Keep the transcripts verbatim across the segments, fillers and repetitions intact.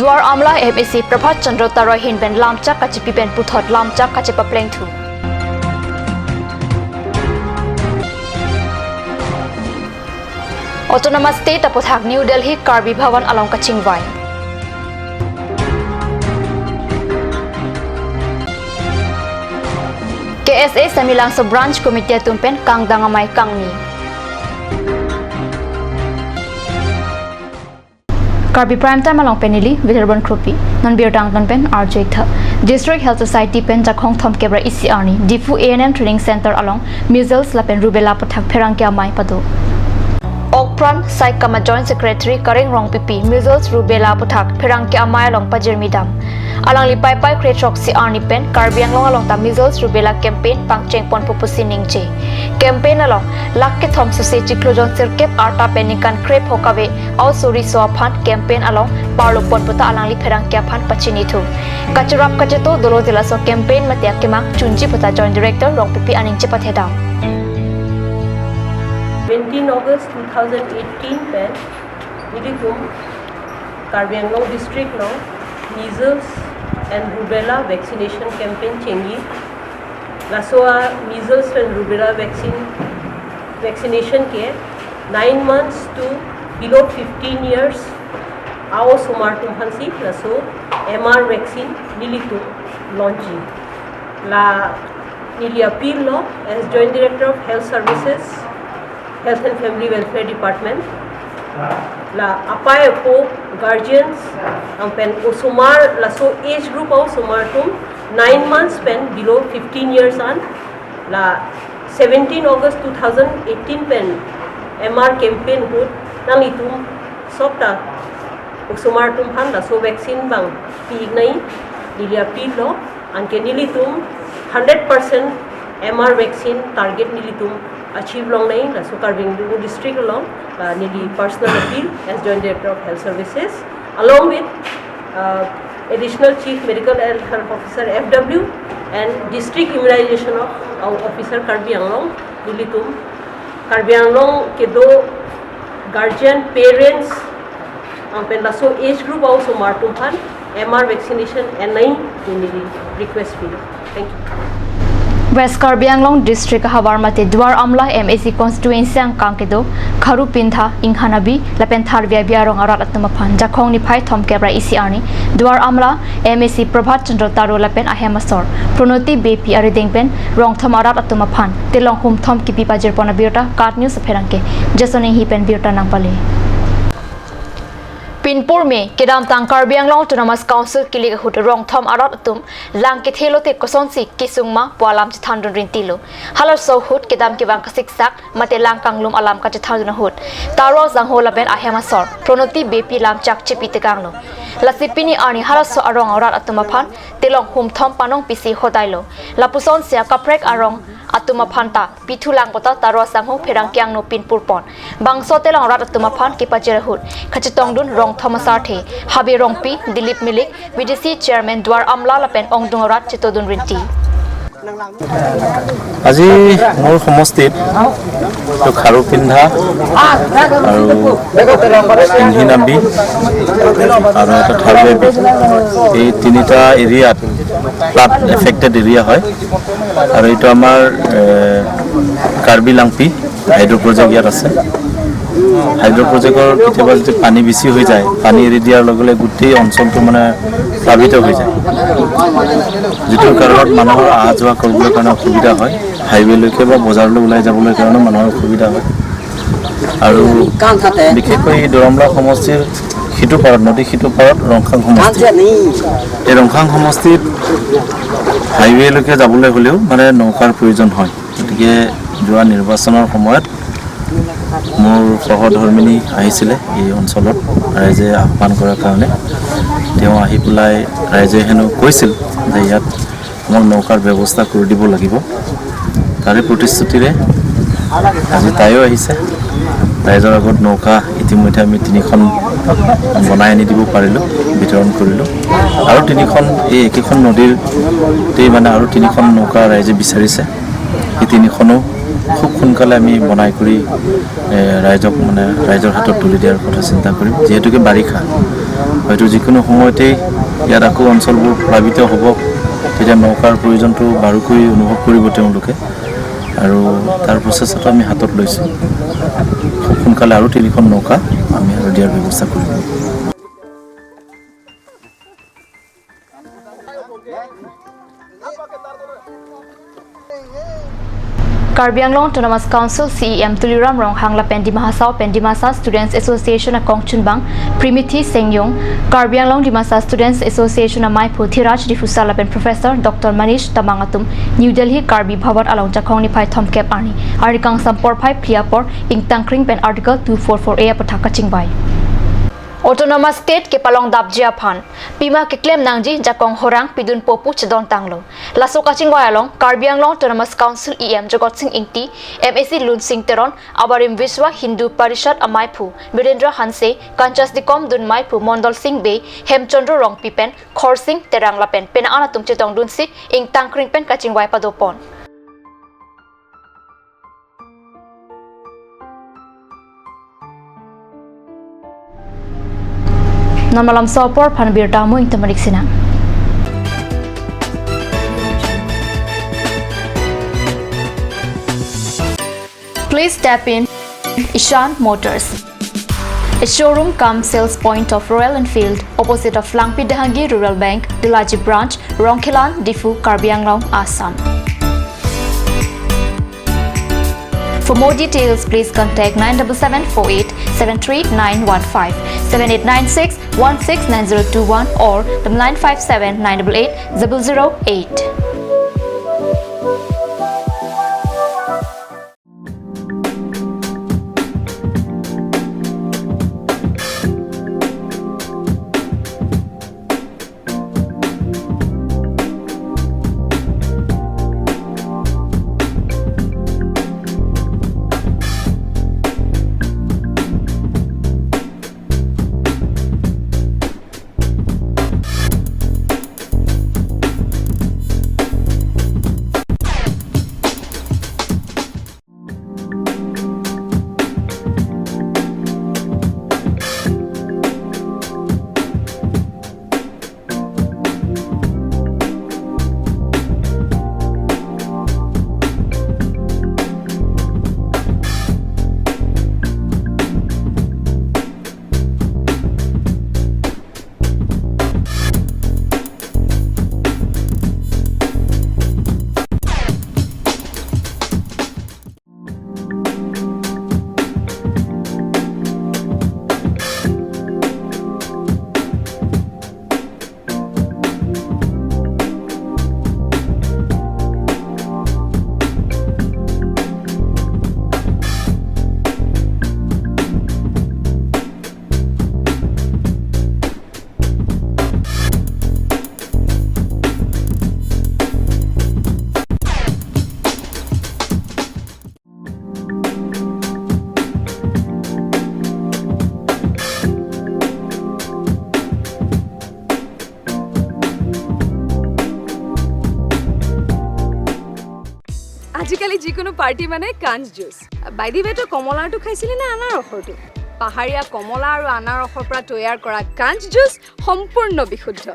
Duar Amla M A C Prabhat Chandra Taro ahin pen lamchak kachipi pen puthot lamchak kachepaplengthu. Autonomous State aputhak New Delhi Karbi Bhavan along kachingvai. K S A Samelangso Branch Committee atum pen kangdang amei kangni. Karbi Prime Time along pen neli Vitharbon Kropi, non birta angton pen arju-ik tha. District Health Society pen Jakhong thomkep ra isi arni Diphu A N M Training Center along measles lapen rubella aputhak pherangke amei pado. Okpran Sai Kama Joint Secretary Kareng Rongpipi measles rubella aputhak pherangke amei along pajirmi dam. Alangli Paipai kre-throksi arni pen Karbi Anglong along ta measles rubella campaign pangcheng ponpo pusi ningje. Campaign along lakh kethom sose chiklo jon sirkep arta pen ningkan krepho kave a-oso riso aphan campaign along parlo ponpo ta alangli pherangke aphan pachinithu. Kacherap kacheto dolo jela so campaign mate akemang chunji pu ta Joint Director Rongpipi aning chepathe dam. Seventeen August two thousand eighteen pen nelitum Karbi Anglong District along measles and rubella vaccination campaign chengji. Laso a-measles and rubella vaccine, vaccination ke nine months to below fifteen years a-osomar atum aphansi laso M R vaccine nelitum launchji. La neli appeal lo as Joint Director of Health Services, Health and Family Welfare Department. La apai apo, guardians, lapen osomar, laso age group a-osomar atum nine months pen below fifteen years an, la seventeen August two thousand eighteen pen M R campaign ahut nanglitum sokta osomar atum aphan laso vaccine bang pi-ik nangji, neli appeal lo. Anke nelitum hundred percent M R vaccine target nelitum achieve longnangji, laso Karbi Anglong District along, uh, neli personal appeal as Joint Director of Health Services, along with, uh, Additional Chief Medical and Health Officer F W and District Immunization of, uh, Officer Karbi Anglong, nelitum Karbi Anglong kedo guardian, parents, lapen laso age group a-osomar atum aphan M R vaccination en nangji pu neli request pilo. Thank you. West Karbi Anglong District ahavar mate Duar Amla M A C constituency angkang kedo Kharupindha, Inghan Abi lapen Tharve Abi arong arat atum aphan Jakhong niphai thomkep ra isi arni Duar Amla M A C Prabhat Chandra Taro lapen ahem asor Pranoti Beypi arideng pen rongthom arat atum aphan telong humthom kipi pajirpon abirta KAT News apherangke Jason Enghi pen birta nangpale. Pinpur me kedamtang Karbi Anglong Autonomous Council kilik ahut rongthom arat atum lang kethe lote kosonsi kesung ma pu alam chethandun rintilo. Halaso ahut kedam kevang kasiksak mate lang kanglum alam kachethandun ahut Taro Sangho lapen ahem asor Pranoti Beypi lamchak chepi tekanglo. Lasi pini arni halaso arong arat atum aphan telong humthom panong pisi hodailo. Lapusonsi akaprek arong atum aphan ta pithu lang pu ta Taro Sangho pherangke angno pinpur pon. Bangso telong arat atum aphan kepajir ahut kachetongdun rongthom asarthe Habe Rongpi, Dilip Milik, V D C Chairman Duar Amla lapen ongdung arat chetodun rinti. আজি মোৰ সমষ্টিত তো খাৰুপিন্ধা আৰু ইংহিনাবি আৰু এটা থাৰ্ভে বি, এই তিনিটা এৰিয়াত ফ্লাড এফেক্টেড এৰিয়া হয়। আৰু এইটো আমাৰ এ, কাৰ্বি লাংপি হাইড্ৰ' প্ৰজেক্ট ইয়াত আছে। হাইড্ৰ' প্ৰজেক্টৰ কেতিয়াবা যদি পানী বেছি হৈ যায়, পানী এৰি দিয়াৰ লগে লগে গোটেই অঞ্চলটো মানে প্লাবিত হৈ যায়, যিটোৰ কাৰণত মানুহৰ অহা যোৱা কৰিবৰ কাৰণে অসুবিধা হয়। হাইৱেলৈকে বা বজাৰলৈ ওলাই যাবলৈ কাৰণে মানুহৰ অসুবিধা হয়। আৰু বিশেষকৈ এই দুৱাৰআমলা সমষ্টিৰ সিটো পাৰত, নদী সিটো পাৰত ৰংখাং সমষ্টি। এই ৰংখাং সমষ্টিত হাইৱেলৈকে যাবলৈ হ'লেও মানে নৌকাৰ প্ৰয়োজন হয়। গতিকে যোৱা নিৰ্বাচনৰ সময়ত মোৰ সহধৰ্মিনী আহিছিলে এই অঞ্চলত ৰাইজে আহ্বান কৰাৰ কাৰণে। তেওঁ আহি পেলাই ৰাইজে হেনো কৈছিল যে ইয়াত আমাক নৌকাৰ ব্যৱস্থা কৰি দিব লাগিব। তাৰে প্ৰতিশ্ৰুতিৰে আজি তাইও আহিছে। ৰাইজৰ আগত নৌকা ইতিমধ্যে আমি তিনিখন বনাই আনি দিব পাৰিলোঁ, বিতৰণ কৰিলোঁ। আৰু তিনিখন এই একেখন নদীৰতেই মানে আৰু তিনিখন নৌকা ৰাইজে বিচাৰিছে। এই তিনিখনো খুব সোনকালে আমি বনাই কৰি এ, ৰাইজক মানে ৰাইজৰ হাতত তুলি দিয়াৰ কথা চিন্তা কৰিম। যিহেতুকে বাৰিষা, হয়তো যিকোনো সময়তেই ইয়াত আকৌ অঞ্চলবোৰ প্লাবিত হ'ব, তেতিয়া নৌকাৰ প্ৰয়োজনটো বাৰুকৈ অনুভৱ কৰিব তেওঁলোকে। আৰু তাৰ প্ৰচেষ্টাটো আমি হাতত লৈছোঁ। খুব সোনকালে আৰু তিনিখন নৌকা আমি আৰু দিয়াৰ ব্যৱস্থা কৰিম। Karbi Anglong Autonomous Council C E M Tuliram Ronghang lapen Dima Hasao pen Dimasa Students Association akongchunbang Primithi Sengyong, Karbi Anglong Dimasa Students Association amaiphu Dhiraj Diphusa lapen Professor Doctor Manish Tamang atum New Delhi Karbi Bhavan along Jakhong niphai thomkep arni, arni kangsam porphai phli apor ingtangkring pen Article two four four A aputhak kachingvai. Autonomous State kepalongdapji aphan pima keklem nangji jakong horang pidunpo pu chedontanglo. Laso kachingvai along Karbi Anglong Autonomous Council E M Jagat Sing Ingti, M A C Lunsing Teron, abarim Vishwa Hindu Parishad amaiphu Birendra Hanse, Kanchas Dikom dunmaiphu Mondol Sing Bey, Hemchandra Rongpi pen Khorsing Terang lapen penang an atum chetongdunsi ingtangkring pen kachingvai padopon. Non malomso apor aphan birta mo ingtamarik sinang. Please step in Ishan Motors, a showroom cum sales point of Royal Enfield, opposite of Langpi Dehangi Rural Bank, Dulaji Branch, Rongkhelan, Diphu, Karbi Anglong, Assam. For more details, please contact nine double seven four eight seven three nine one five, seven eight nine six one six nine zero two one or the nine five seven nine double eight zero zero eight. আজিকালি যিকোনো পাৰ্টি মানে কাঞ্চ juice. By the ৱে, তই কমলাৰটো খাইছিলি নে আনাৰসৰটো? পাহাৰীয়া কমলা আৰু আনাৰসৰ পৰা তৈয়াৰ কৰা কাঞ্চ জুচ সম্পূৰ্ণ বিশুদ্ধ।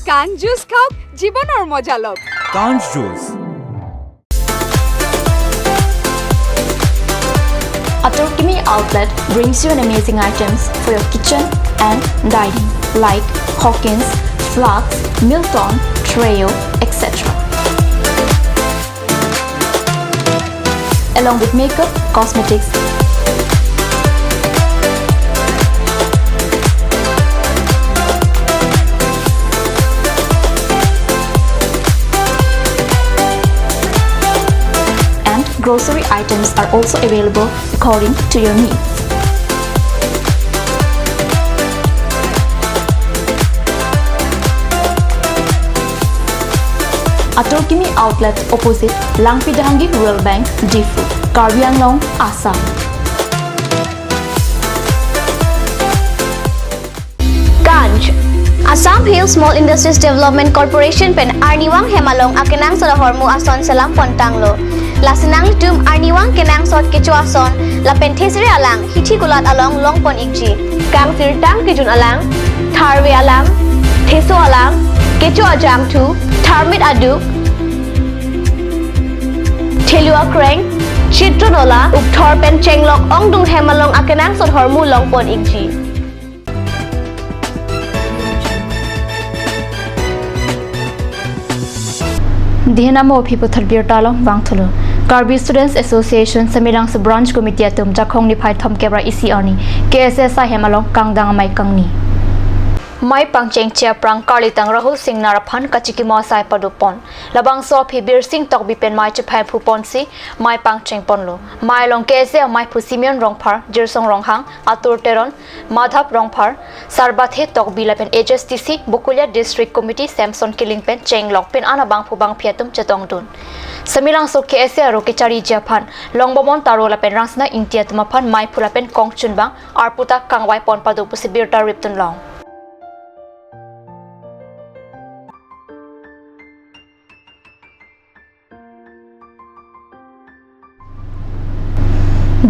কাঞ্চ জুচ খাওক, জীৱনৰ মজা লওক। কাঞ্চ juice. Atorkimi Outlet brings you an amazing items for your kitchen and dining, like Hawkins, Flux, Milton, Treo, et cetera. Along with makeup, cosmetics, and grocery items are also available according to your needs. Atorkimi Outlet, opposite Langpi Dehangi Rural Bank, Diphu, Karbi Anglong, Assam. Kancch. Assam Hill Small Industries Development Corporation pen arnivang hem along akenangsot ahormu ason selam pontanglo. Lasi nanglitum arnivang kenangsot kecho ason lapen thesere alang hithi kulat along longpon ikji. Kangsirtang kejun alang Harve alam, Theso alam, Kecho ajangthu, Tharmit aduk, Thelu akreng, Chitro nola, Ukthor pen chenglok ongdung hem along akenangsot ahormu longpon ikji. Dihena mo aphi puthot birta along vangthulo. Karbi Students Association Semirang Sub Branch Committee atum Jakhong niphai thomkep ra isi arni K S A asai hem along kangdang amei kangni. Mei pangchengche aphrang karlitang Rahul Singnar aphan kachikimo asai padopon. Labangso aphi Birsing Tokbi pen mei chephaiphu ponsi mei pangcheng ponlo. Mei along K S A ameiphu Simeon Rongphar, Jirsong Ronghang, Atur Teron, Madhav Rongphar, Sarbathe Tokbi lapen H S T C Bokolia District Committee Samson Killing pen chenglok pin-an abangphu bangphi atum chetongdun. Semirang so K S A aro kechariji aphan Longbomon Taro lapen Rangsina Ingti atum aphan meiphu lapen kongchunbang arpu ta kangvaipon pado pusi birta ripdun long.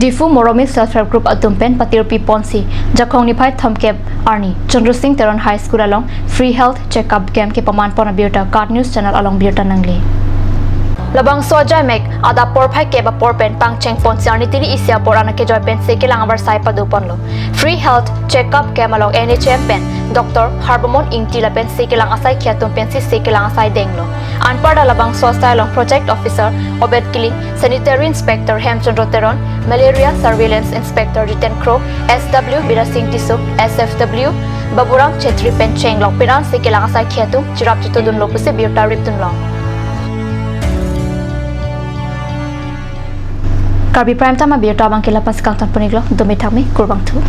Diphu Moromil Self Help Group atum pen patirpi ponsi Jakhong niphai thomkep arni Chandra Singh Teron High School along free health checkup camp kepaman pon abirta KAT News Channel along birta nangle. Labangso ajaimek adap porphai kep apor pen pangcheng ponsi arni tili isi apor an akejoi pensi kelang avarsai padoponlo. Free health checkup camp along N H M pen Doctor Harbomon Ingti lapen si kelang asai khiatum pensi si kelang asai denglo. Anparta labangso asai along Project Officer Obed Killing, Sanitary Inspector Hemchandra Teron, Malaria Surveillance Inspector Jiten Kro, S W Bidya Singh Tisso, S F W Baburam Chetri pen chenglok pin-an si kelang asai khiatum cherap chetongdunlo pusi birta ripdun long. Karbi Prime Time abirta abangke la-an pensi kangton pon iklo, dome thakme, kurvangthu.